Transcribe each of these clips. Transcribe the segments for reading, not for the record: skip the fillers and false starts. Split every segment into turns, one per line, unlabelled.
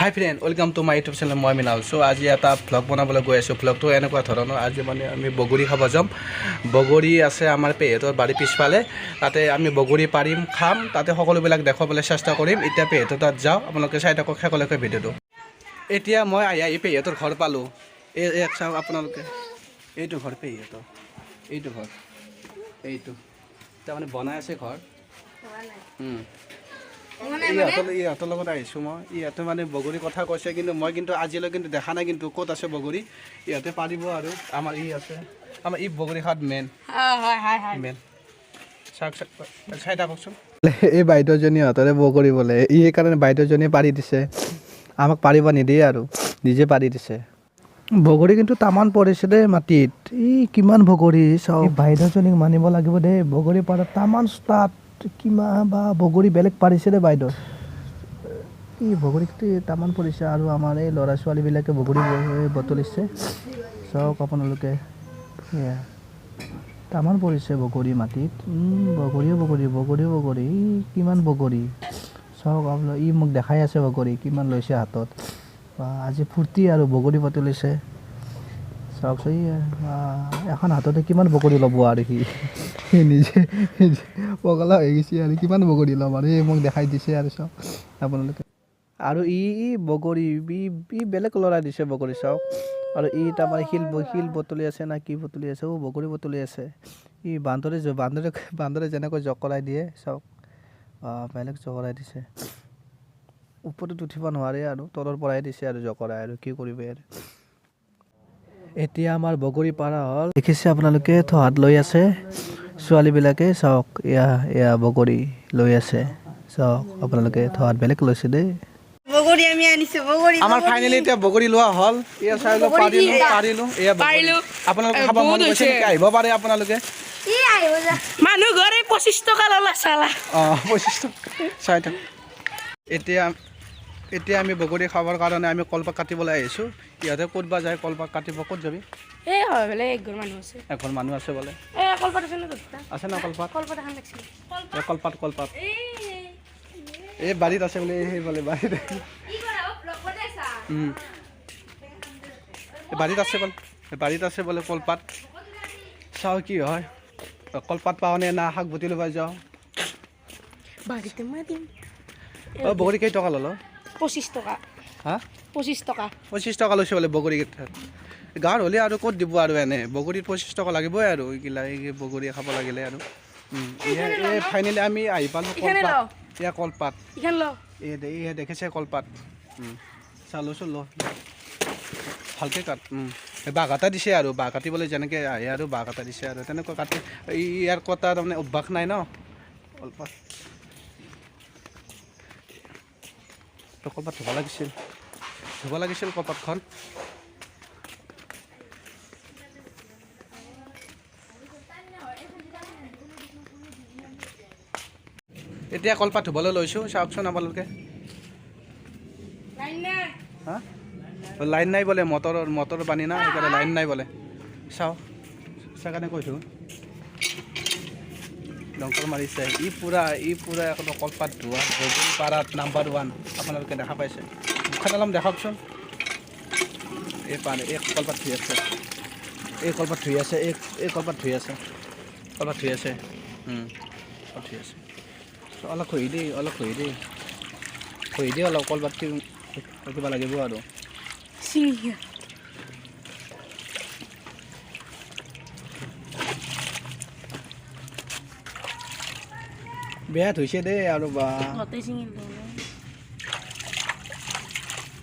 Hi friend, welcome to my YouTube channel. মই মৃণাল। চ' আজি এটা ভ্লগ বনাবলৈ গৈ আছোঁ। ভ্লগটো এনেকুৱা ধৰণৰ, আজি মানে আমি বগৰী খাব যাম। বগৰী আছে আমাৰ পেহীহঁতৰ বাৰীৰ পিছফালে, তাতে আমি বগৰী পাৰিম, খাম, তাতে সকলোবিলাক দেখুৱাবলৈ চেষ্টা কৰিম। এতিয়া পেহীহঁতৰ তাত যাওঁ, আপোনালোকে চাই থাকক শেষলৈকে ভিডিঅ'টো। এতিয়া মই আহি আহি পেহীহঁতৰ ঘৰ পালোঁ। এই ইয়াক চাওক আপোনালোকে, এইটো ঘৰ পেহীহঁতৰ, এইটো ঘৰ, এইটো তাৰমানে বনাই আছে ঘৰ। ইহঁতৰ লগত আহিছোঁ মই। ইহঁতে মানে বগৰীৰ কথা কৈছে, কিন্তু মই কিন্তু আজিলৈ কিন্তু দেখা নাই কিন্তু ক'ত আছে বগৰী। ইহঁতে পাৰিব আৰু আমাৰ ই আছে, আমাৰ ই বগৰী খাত মেইন। মেইন চাওক, চাওক, চাই থাককচোন। এই বাইদেউজনী ইহঁতৰে বগৰী বোলে, ই সেইকাৰণে বাইদেউজনীয়ে পাৰি দিছে, আমাক পাৰিব নিদিয়ে আৰু নিজে পাৰি দিছে। বগৰী কিন্তু তামান পৰিছে দেই মাটিত। ই কিমান বগৰী চাওক। বাইদেউজনীক মানিব লাগিব দেই, বগৰী পাৰাত তামান তাত কিমান বা বগৰী বেলেগ পাৰিছে দেই বাইদেউ। ই বগৰীটো তামান পৰিছে আৰু আমাৰ এই ল'ৰা ছোৱালীবিলাকে বগৰী বুটলিছে। চাওক আপোনালোকে, এয়া তামান পৰিছে বগৰী মাটিত। বগৰীও বগৰী, বগৰীও বগৰী, ই কিমান বগৰী চাওক আপোনালোক। ই মোক দেখাই আছে বগৰী কিমান লৈছে হাতত। বা আজি ফূৰ্তি আৰু বগৰী বুটলিছে। চাওকচোন, ই এখন হাততে কিমান বগৰী ল'ব আৰু সি সি নিজে পগলা হৈ গৈছে আৰু কিমান বগৰী ল'ব আৰু এই মোক দেখাই দিছে আৰু চাওক আপোনালোকে। আৰু ই ই বগৰী ই ই বেলেগ ল'ৰাই দিছে বগৰী চাওক। আৰু ই তাৰমানে শিল শিল বুটলি আছে না কি বুটলি আছে, অ' বগৰী বুটলি আছে। ই বান্দৰে বান্দৰে বান্দৰে যেনেকৈ জকৰাই দিয়ে চাওক, বেলেগ জকৰাই দিছে। ওপৰত উঠিব নোৱাৰে আৰু তলৰ পৰাই দিছে আৰু জকৰাই আৰু কি কৰিব আৰু। এতিয়া আমাৰ বগৰী পাৰা হ'ল, দেখিছে আপোনালোকে থহাত লৈ আছে ছোৱালীবিলাকে। চাওক, এয়া এয়া বগৰী লৈ আছে। চাওক আপোনালোকে, থহাত বেলেগ লৈছে দেই।
বগৰী আমি আনিছো বগৰী।
আমাৰ ফাইনেলি এতিয়া বগৰী লোৱা হ'ল। এয়া চাই লওক, পাৰিলো পাৰিলো, এয়া বগৰী।
পাৰিলো।
আপোনালোকে খাব মন
বহুত
গৈছে
হৈছে।
নেকি? আহিব পাৰে আপোনালোকে।
ই আহিব যা।
মানুহ ঘৰে 25 টকা ল'লা চালা।
অঁ, 25 টকা। চাই থাক। এতিয়া এতিয়া আমি বগৰী খাবৰ কাৰণে আমি কলপাত কাটিবলৈ আহিছোঁ। ইহঁতে ক'ত বা যায় কলপাত কাটিব, ক'ত যাবি?
এই হয় বোলে একঘৰ মানুহ আছে।
এঘৰ মানুহ আছে বোলে।
এই কলপাত আছে ন তোৰ তাত?
আছে ন কলপাত?
কলপাত এখন লাগিছিল।
এই কলপাত, কলপাত এই বাৰীত আছে বোলে, সেই বোলে বাৰীত, এই বাৰীত আছে বোলে, এই বাৰীত আছে বোলে কলপাত। চাওঁ কি হয়, কলপাত পাওঁ নে না শাক বুটলি ল'ব যাওঁ।
বাৰীতে মই দিম।
অঁ, বগৰী কেই টকা ল'ল?
25 টকা।
হা?
25 টকা।
25 টকা লৈছে বোলে বগৰীকেইটাত। গাঁৱৰ হ'লে আৰু ক'ত দিব আৰু, এনে বগৰীত 25 টকা লাগিবই আৰু এইগিলা এই বগৰী খাব লাগিলে আৰু। এই ফাইনেলি আমি আহি পালোঁ।
ইখানে
কলপাত
লওঁ।
এয়া কলপাত।
ইখান ল।
এই এই দেখিছে কলপাত। চালোচোন, ল, ভালকৈ কাট। এই বাঁহ কাটা দিছে আৰু বাঁহ কাটিবলৈ যেনেকৈ আহে আৰু বাঁহ কাটা দিছে আৰু তেনেকুৱা কাটি। ইয়াৰ কটা তাৰমানে অভ্যাস নাই ন। কলপাত, তো কলপাত ধুব লাগিছিল, ধুব লাগিছিল কলপাতখন। এতিয়া কলপাত ধুবলৈ লৈছোঁ, চাওকচোন আপোনালোকে।
লাইন নাই।
হা, লাইন নাই বোলে, মটৰৰ মটৰ পানী না, সেইকাৰণে লাইন নাই বোলে। চাওঁ, সেইকাৰণে কৈছোঁ। দমকল মাৰিছে। ই পূৰা ই পূৰা একদম কলপাত ধোৱা বগৰী পাৰাত নাম্বাৰ ওৱান, আপোনালোকে দেখা পাইছে। মুখখন অলপ দেখাওকচোন। এই পানী, এই কলপাত ধুই আছে, এই কলপাত ধুই আছে, এই এই কলপাত ধুই আছে, কলপাত ধুই আছে। কলপাত ধুই আছে। অলপ ঘঁহি দেই, অলপ ঘঁহি দেই, ঘঁহি দেই অলপ কলপাত কিবা লাগিব আৰু।
চিঙি।
বেয়া ধুইছে দেই আৰু বা।
গোটেই চিঙিল।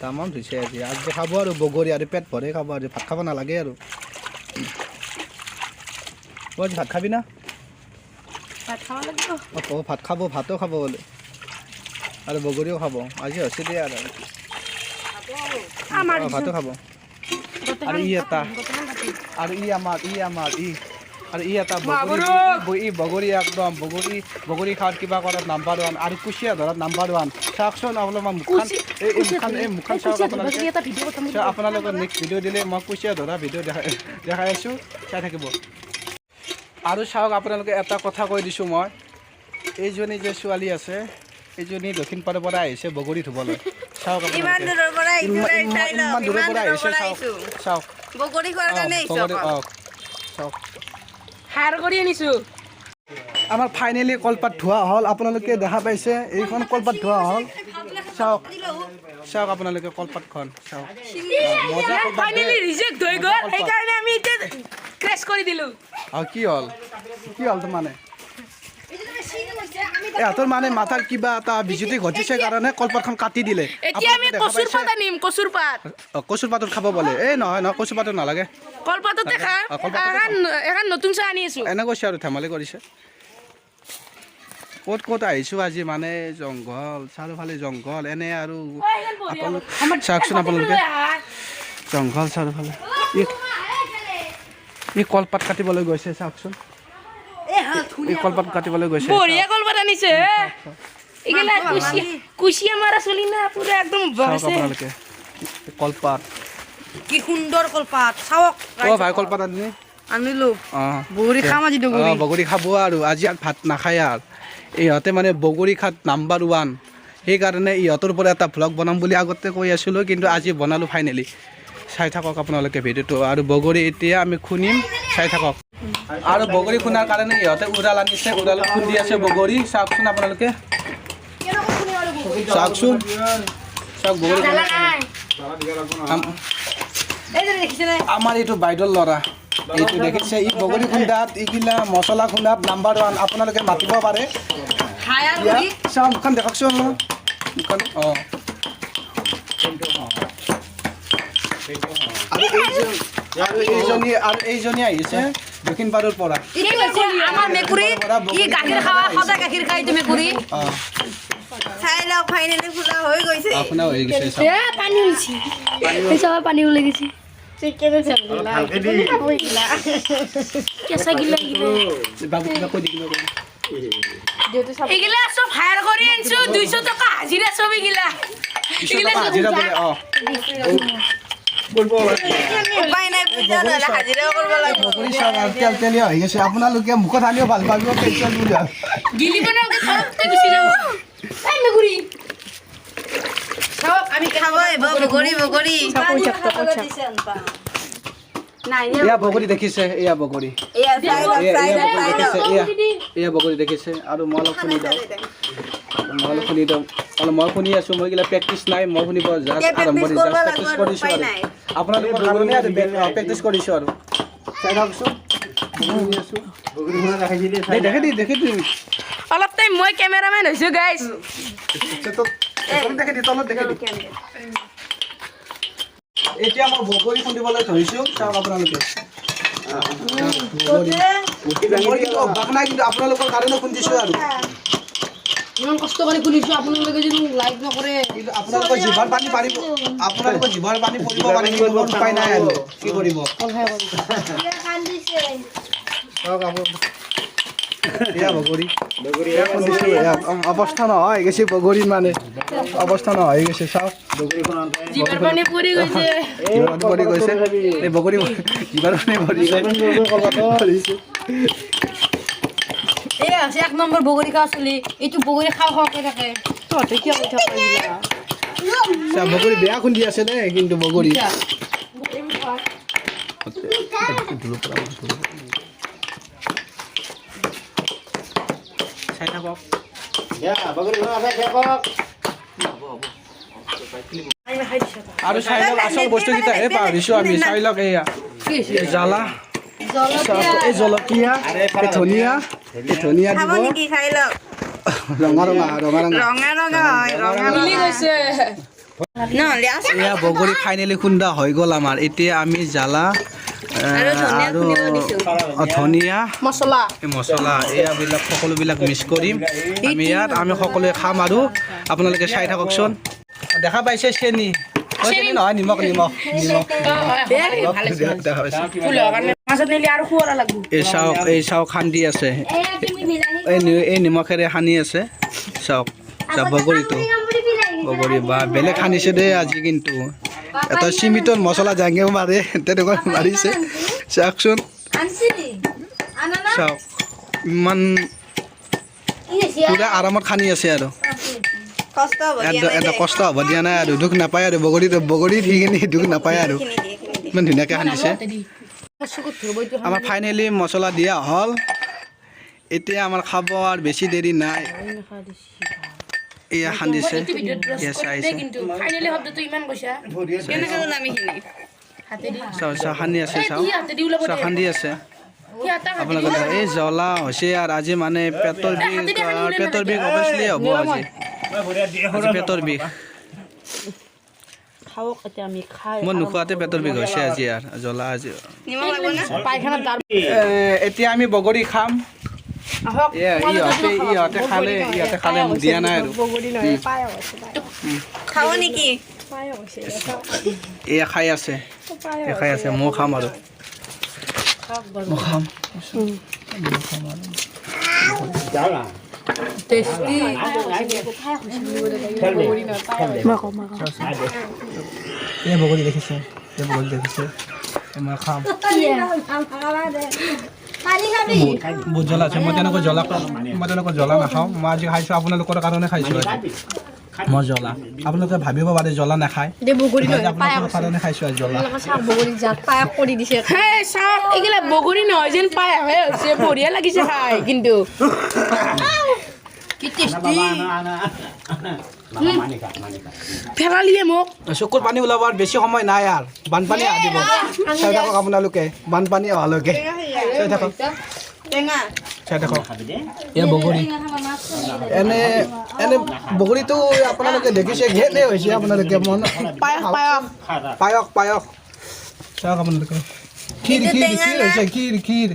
তামাম ধুইছে আজি। আজি খাব আৰু বগৰী আৰু পেট ভৰে খাব আৰু ভাত খাব নালাগে আৰু। অ' আজি ভাত খাবি না?
ভাত খাব লাগিব।
অঁ, ভাত খাব, ভাতো খাব বোলে আৰু বগৰীও খাব আজি। হৈছে দেই আৰু।
আমাৰ
অঁ, ভাতো খাব। আৰু ই এটা আৰু ই আমাৰ ই আমাৰ ই আৰু ই এটা বগৰী, ই বগৰী একদম বগৰী বগৰী খাৱাত কিবা কৰাত নাম্বাৰ ওৱান আৰু কুচিয়া ধৰাত নাম্বাৰ ওৱান। চাওকচোন অলপমান মুখখন, এই এই মুখখন, এই মুখখন চাওক আপোনালোকে।
এটা ভিডিঅ' কথা।
চাওক আপোনালোকে, নেক্সট ভিডিঅ' দিলে মই কুচিয়া ধৰা ভিডিঅ' দেখাই দেখাই আছোঁ, চাই থাকিব। আৰু চাওক আপোনালোকে, এটা কথা কৈ দিছোঁ মই, এইজনী যে ছোৱালী আছে, এইজনী দক্ষিণ পাৰৰ পৰা আহিছে বগৰী ধুবলৈ। চাওক
ইমান
আপোনালোকে।
দূৰৰ পৰা আহিছো,
ইমান
চাই লওক,
ইমান দূৰৰ
ইমান
পৰা
দূৰৰ
আহিছে।
পৰা
চাওক।
আহিছো।
চাওক।
বগৰী খোৱাৰ কাৰণে আহিছো
বগৰী,
অকল।
অ, চাওক।
সাৰ কৰি আনিছো।
আমাৰ ফাইনেলি কলপাত ধোৱা হ'ল। আপোনালোকে দেখা পাইছে, এইখন কলপাত ধোৱা হ'ল। চাওক, চাওক আপোনালোকে, কলপাতখন চাওক। মজা কলপাত।
ফাইনেলি ৰিজেক্ট হৈ গ'ল, সেইকাৰণে আমি এতিয়া ক্ৰেছ কৰি দিলো।
অ, কি হ'ল, কি হ'ল? মানে ইহঁতৰ মানে মাথাৰ কিবা এটা বিজুতি ঘটিছে কাৰণে কলপাতখন কাটি দিলে।
এতিয়া আমি
আপোনালোকে দেখা
কচুৰ
পাইছে?
পাত আনিম, কচুৰ পাত।
অ, কচুৰ পাতত খাব বোলে। এই নহয় নহয়, কচুৰ পাতত নালাগে।
কলপাততে খাম।
অ, কলপাততে।
এখন এখন নতুন চাহ আনি আছো।
এনে কৈছে আৰু ধেমালি কৰিছে। ক'ত ক'ত আহিছোঁ আজি, মানে জংঘল, চাৰিওফালে জংঘল এনে আৰু। আপোনালোক চাওকচোন, আপোনালোকে জংঘল চাৰিওফালে। ই কলপাত কাটিবলৈ গৈছে, চাওকচোন। এই কলপাত কাটিবলৈ গৈছে।
বঢ়িয়া কলপাত আনিছে। এইগিলা কুচিয়া, কুচিয়া মাৰা চলি না, পুৰা একদম
চাওক
আছে।
আপোনালোকে কলপাত।
কি সুন্দৰ কলপাত, চাওক।
অ ভাই, কলপাত আনি
আনিলো।
অ।
বগৰী খাম আজি।
অ।
বগৰী।
বগৰী খাব আৰু আজি আৰু ভাত নাখায় আৰু। ইহঁতে মানে বগৰী খাত নাম্বাৰ ওৱান। সেইকাৰণে ইহঁতৰ পৰা এটা ভ্লগ বনাম বুলি আগতে কৈ আছিলোঁ, কিন্তু আজি বনালোঁ ফাইনেলি। চাই থাকক আপোনালোকে ভিডিঅ'টো। আৰু বগৰী এতিয়া আমি খুন্দিম, চাই থাকক। আৰু বগৰী খুন্দাৰ কাৰণে ইহঁতে উৰাল আনিছে, উৰালত খুন্দি আছে বগৰী। চাওকচোন আপোনালোকে, চাওকচোন, চাওক বগৰী খুন্দা। আমাৰ এইটো বাইদেউৰ ল'ৰা এইটো দেখিছে, ই বগৰী খুন্দাত, এইগিলা মছলা খুন্দাত নাম্বাৰ ওৱান। আপোনালোকে মাতিব পাৰে। ইয়াত চাওঁ, মুখখন দেখকচোন মুখখন। অঁ, আৰু এইজন আৰু এইজনী আহিছে দক্ষিণ পাৰৰ পৰা।
আমাৰ মেকুৰী, ই গাখীৰ খাৱা, সদায় গাখীৰ খাই এইটো মেকুৰী।
অঁ।
চাই লওক, ফাইনেলি ফুলা হৈ গৈছে।
আপোনাৰ হৈ গৈছে, চাওক।
এ পানী ওলছি, চব পানী ওলাই গৈছে। কেঁচা গিলা গিলা।
বাবু, কিবা কৈ দি, কিবা কৈ দি।
এইগিলা চব হায়াৰ কৰি আনিছো, 200 টকা হাজিৰা চব এইগিলা।
200 টকা হাজিৰা বোলে। অঁ।
উপায় নাই, পইচা নহ'লে হাজিৰাও কৰিব লাগিব।
বগৰী চাওক, আৰু তেল তেলীয়া হৈ গৈছে। আপোনালোকে মুখত সানিও ভাল পাব, পেঞ্চিল বুলি।
গিলিব নালাগে, থৰকতে গুচি যাব। এই মেকুৰী।
আমি খাব আহিব বগৰী, বগৰী।
এয়া বগৰী দেখিছে, এয়া বগৰী।
এয়া চাই লওক।
এয়া
চাই
এয়া
লওক।
বগৰী
চাই
দেখিছে।
লওক।
এয়া এয়া বগৰী দেখিছে। আৰু মই অলপ শুনি দিওঁ, মই অলপ শুনি দিওঁ অলপ। মই শুনি আছোঁ, মই কিলা প্ৰেক্টিচ নাই। মই শুনিব জাষ্ট
এতিয়া
আৰম্ভণি
practice কৰিব
জাষ্ট প্ৰেক্টিচ
লাগিব আৰু,
কৰিছোঁ।
উপায়
আৰু
নাই।
আপোনালোকৰ কাৰণে আৰু প্ৰেক্টিচ কৰিছোঁ আৰু। চাই থাকচোন, শুনি আছোঁ। দে, দেখি দি, দেখি দি।
অলপ টাইম মই কেমেৰামেন হৈছো গাইজ।
তলত দেখি দি, তলত দেখি দি। এতিয়া মই বগৰী খুন্দিবলৈ ধৰিছোঁ, চাওক আপোনালোকে। বগৰী মোৰ কিন্তু অভ্যাস নাই, কিন্তু আপোনালোকৰ কাৰণে খুন্দিছোঁ আৰু।
ইমান কষ্ট কৰি খুলিছো, আপোনালোকে যদি মোক লাইক নকৰে।
কিন্তু আপোনালোকৰ জিভাৰ পানী পাৰিব, আপোনালোকৰ জিভাৰ পানী পৰিব পাৰে, কিন্তু মোৰ উপায় নাই আৰু কি কৰিব। চাওক আপোনালোকে, এয়া বগৰী, এয়া খুন্দিছোঁ। এয়া অৱস্থা নহয় হৈ গৈছে বগৰী, মানে অৱস্থা নহয় হৈ গৈছে, চাওক।
জিভাৰ পানী পৰি গৈছে।
জিভাৰ পানী পৰি গৈছে। এই বগৰী জিভাৰ পানী পৰিছে, পৰিছে।
এই আছে এক নম্বৰ বগৰী খোৱা চলি, এইটো বগৰী খাওঁ খাওঁকে থাকে।
তহঁতে কিয় কৈ থাক এইগিলা?
চাওক, বগৰী বেয়া খুন্দি আছে দেই কিন্তু বগৰী। দূৰৰ পৰা, দূৰৰ পৰা। চাই থাকক। আৰু চাই লওক, আচল বস্তুকেইটাহে পাহৰিছোঁ আমি। চাই লওক, এয়া এই জ্বালা, চাওক, এই জলকীয়া, এই ধনিয়া, এই ধনিয়া
খাব
দিব।
নেকি? খাই লওক।
ৰঙা ৰঙা, ৰঙা ৰঙা।
ৰঙা ৰঙা হয়, ৰঙা।
মিলি গৈছে।
নহ'লে আছে।
এয়া বগৰী ফাইনেলি খুন্দা হৈ গ'ল আমাৰ। এতিয়া আমি জ্বালা
আৰু ধনিয়া
আৰু
খুন্দিব দিছোঁ।
অ, ধনিয়া।
মছলা।
এই মছলা এয়াবিলাক সকলোবিলাক মিক্স কৰিম আমি ইয়াত। আমি সকলোৱে খাম আৰু আপোনালোকে চাই থাককচোন। দেখা পাইছে, চেনি, অ, চেনি নহয়, নিমখ, নিমখ, নিমখ। দেখা পাইছে।
ফুলৰ কাৰণে মাজত নিলে আৰু খুৱৰা লাগব।
এই চাওক, এই চাওক, সান্দি আছে। এই নিমখেৰে সানি আছে। চাওক, চাওক বগৰীটো, বগৰী বা বেলেগ সানিছে দেই আজি। কিন্তু এটা চিমিটত মছলা জাঙেও মাৰে, তেনেকুৱা মাৰিছে। চাওকচোন, চাওক, ইমান পূৰা আৰামত সানি আছে আৰু।
কষ্ট হ'ব দিয়া নাই
এটা
দে।
কষ্ট হ'ব দিয়া নাই আৰু, দুখ নাপায় আৰু। বগৰীটো বগৰী সেইখিনি দুখ নাপায় আৰু।
এইখিনি দি, এইখিনি দি।
ইমান ধুনীয়াকৈ সানিছে। আমাৰ ফাইনেলি মছলা দিয়া হ'ল। এতিয়া আমাৰ খাব আৰু বেছি দেৰি নাই। এয়া খান্দিছে, এয়া চাইছে।
কিন্তু ফাইনেলি শব্দটো ইমান কৈছা।
কেনেকৈ ওলাম এইখিনি?
হাতেদি।
চাওঁ, চাওঁ, খান্দি আছে। চাওঁ।
সি হাতেদি ওলাব।
চাওঁ, খান্দি আছে।
সি হাতা
আপোনালোকে এই জ্বলা হৈছে আৰু আজি মানে পেটৰ বিষ, পেটৰ বিষ অভিয়াছলি হ'ব আজি। আজি পেটৰ বিষ।
খাওক এতিয়া, আমি খাই
মই নোখোৱাতে পেটৰ বিষ হৈছে আজি আৰু জ্বলা আজি।
নিমখ লাগব না?
পায়খানাত দাৰ।
এতিয়া আমি বগৰী খাম।
আহক।
এয়া ইহঁতে খালে, ইহঁতে খালে, মোক দিয়া নাই আৰু।
খাব নেকি?
এয়া খাই আছে, এয়া খাই আছে। ময়ো খাম আৰু মই খাম।
টেষ্টি।
এই বগৰী দেখিছে, এই বগৰী দেখিছে। এই মই খাম। বহুত জ্বলা আছে। মই তেনেকৈ জ্বলা নাখাওঁ। মই আজি খাইছোঁ, আপোনালোকৰ কাৰণে খাইছোঁ আজি মই জ্বলা। আপোনালোকে ভাবিব পাৰে জ্বলা নাখায়।
দে, বগৰী।
মই আজি আপোনালোকৰ কাৰণে খাইছোঁ আজি জ্বলা।
চাওক, বগৰী জাত পায়স কৰি দিছে।
হে চাওক, এইগিলা বগৰী নহয় যেন পায়সহে হৈছে। বঢ়িয়া লাগিছে খাই কিন্তু।
কি টেষ্টি!
পেলালিয়ে মোক।
চকুৰ পানী ওলাব আৰু বেছি সময় নাই আৰু বানপানী আহিব। চাই থাকক আপোনালোকে, বানপানী অহালৈকে চাই থাকক।
টেঙা।
চাই থাকক। এয়া বগৰী। এনে এনে বগৰীটো আপোনালোকে দেখিছে ঘেনে হৈছে। আপোনালোকে মন
পায়স, পায়স।
পায়স, পায়স। চাওক আপোনালোকে, ক্ষীৰ, ক্ষীৰ, ক্ষীৰ হৈছে, ক্ষীৰ, ক্ষীৰ,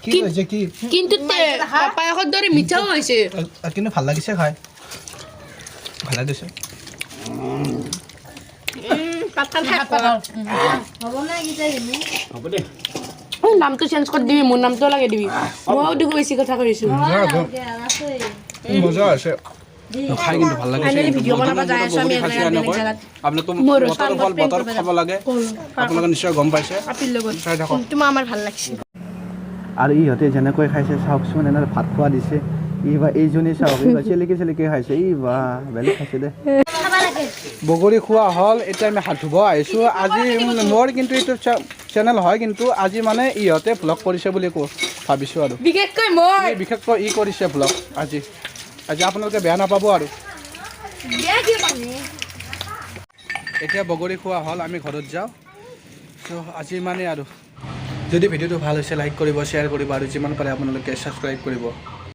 ক্ষীৰ হৈছে, ক্ষীৰ।
কিন্তু পায়সৰ দৰে মিঠাও হৈছে।
কিন্তু ভাল লাগিছে খাই, ভাল লাগিছে।
পাতখান খাই।
এই নামটো চেঞ্জ কৰি দিবি, মোৰ নামটো লাগে দিবি। ময়ো দেখোন বেছি কথা কৈছো।
মজা আছে খাই, কিন্তু ভাল লাগিছে।
Finally video বনাব যাই আছো আমি
বগৰী খাইছোঁ
বেলেগ
এনেকৈ।
জেগাত।
আপোনালোকে
মোৰ
বতৰৰ ফল বতৰত খাব লাগে। আপোনালোকে নিশ্চয় গম পাইছে।
আপিৰ লগত।
চাই থাকক।
তোমাৰ আমাৰ ভাল লাগিছে।
আৰু ইহঁতে যেনেকৈ খাইছে চাওকচোন, এনে ভাত খোৱা দিছে। ই বা এইজনী চাওক, এই বা চেলেকি চেলেকি খাইছে। ই বা বেলেগ খাইছে দে। বগৰী খোৱা হ'ল, এতিয়া আমি হাত ধুব আহিছোঁ। আজি মোৰ কিন্তু এইটো চেনেল হয়, কিন্তু আজি মানে ইহঁতে ভ্লগ কৰিছে বুলি ভাবিছোঁ আৰু।
বিশেষকৈ মই।
এই বিশেষকৈ ই কৰিছে ভ্লগ আজি। আজি আপোনালোকে বেয়া নাপাব আৰু। এতিয়া বগৰী খোৱা হ'ল, আমি ঘৰত যাওঁ। চ' আজি ইমানেই আৰু। যদি ভিডিঅ'টো ভাল হৈছে, লাইক কৰিব, শ্বেয়াৰ কৰিব আৰু যিমান পাৰে আপোনালোকে ছাবস্ক্ৰাইব কৰিব।